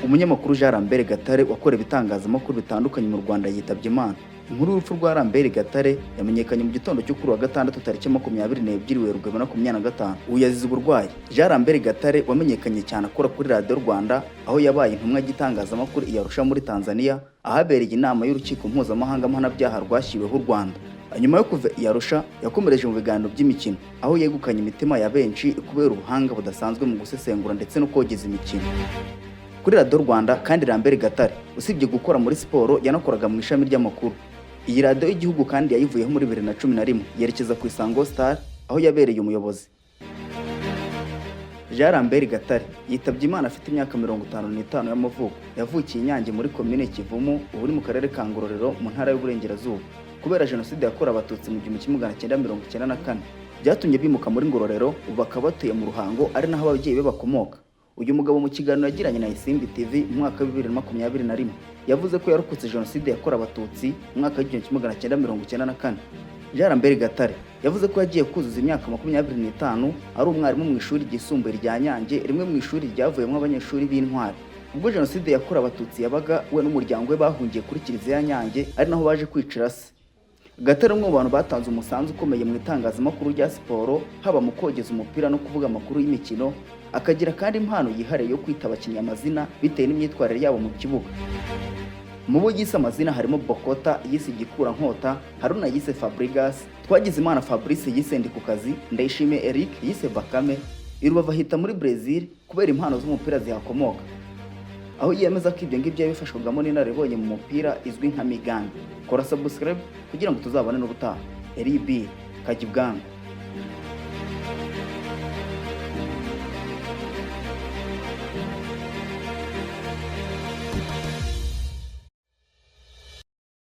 Umunyamakuru Jean Lambert Gatare wakorewe ibitangazamakuru bitandukanye mu Rwanda yitabye Imana. Inkuru y'urupfu rwa Lambert Gatare yamenyekanye mu gitondo cyo kuri wa gatandatu tariki 22 Werurwe 2025. Uyu yazize uburwayi. Jean Lambert Gatare wamenyekanye cyane akora kuri Radiyo Rwanda, aho yabaye intumwa y'igitangazamakuru i Arusha muri Tanzania, ahabereye inama y'urukiko mpuzamahanga mpanabyaha rwashyiriweho u Rwanda. Nyuma yo kuva i Arusha, yakomereje mu biganiro by'imikino, aho yegukanye imitima ya benshi kubera ubuhanga budasanzwe mu gusesengura ndetse no kogeza imikino. Kuri Radiyo Rwanda kandi, Lambert Gatare usibye gukora muri siporo yanakoraga mu ishami ry'amakuru. Iyi radiyo y'igihugu kandi yayivuyeho muri 2011, yerekeza ku Isango Star aho yabereye umuyobozi. Jean Lambert Gatare yitabye Imana afite imyaka 55 y'amavuko. Yavukiye i Nyange muri komine Kivumu, ubu ni mu karere ka Ngororero mu ntara y'Uburengerazuba. Kubera Jenoside yakorewe Abatutsi mu 1994, byatumye bimuka muri Ngororero, ubu bakaba batuye mu Ruhango, ari naho ababyeyi be bakomoka. Uyu mugabo mu kiganiro yagiranye na Isimbi TV mu mwaka wa 2021 yavuze ko yarokotse Jenoside yakorewe Abatutsi mu mwaka wa 1994. Jean Lambert Gatare yavuze ko yagiye kuzuza imyaka 25 ari umwarimu mu ishuri ryisumbuye rya Nyange, rimwe mu ishuri ryavuyemo abanyeshuri b'intwari. Ubwo Jenoside yakorewe Abatutsi yabaga, we n'umuryango we bahungiye kuri Kiliziya ya Nyange, ari naho baje kwicira se. Gatare, umwe mu bantu batanze umusanzu ukomeye mu itangazamakuru rya siporo, haba mu kogeza umupira no kuvuga amakuru y'imikino, akagira kandi impano yihariye yo kwita abakinnyi amazina bitewe n'imyitwarire yabo mu kibuga. Mu bo yise amazina harimo Bokota yise Igikurankota, Haruna yise Fabregas, Twagizimana Fabrice yise Ndikukazi, Ndayishimiye Eric yise Bakame. I Rubavu ahita muri Brazil kubera impano z'umupira zihakomoka, aho yemeza ko ibyo ngibyo yabifashwagamo n'inararibonye mu mupira izwi nka Migani. Kora subscribe kugira ngo tuzabane n'ubutaha. Eri Kajya ibwami.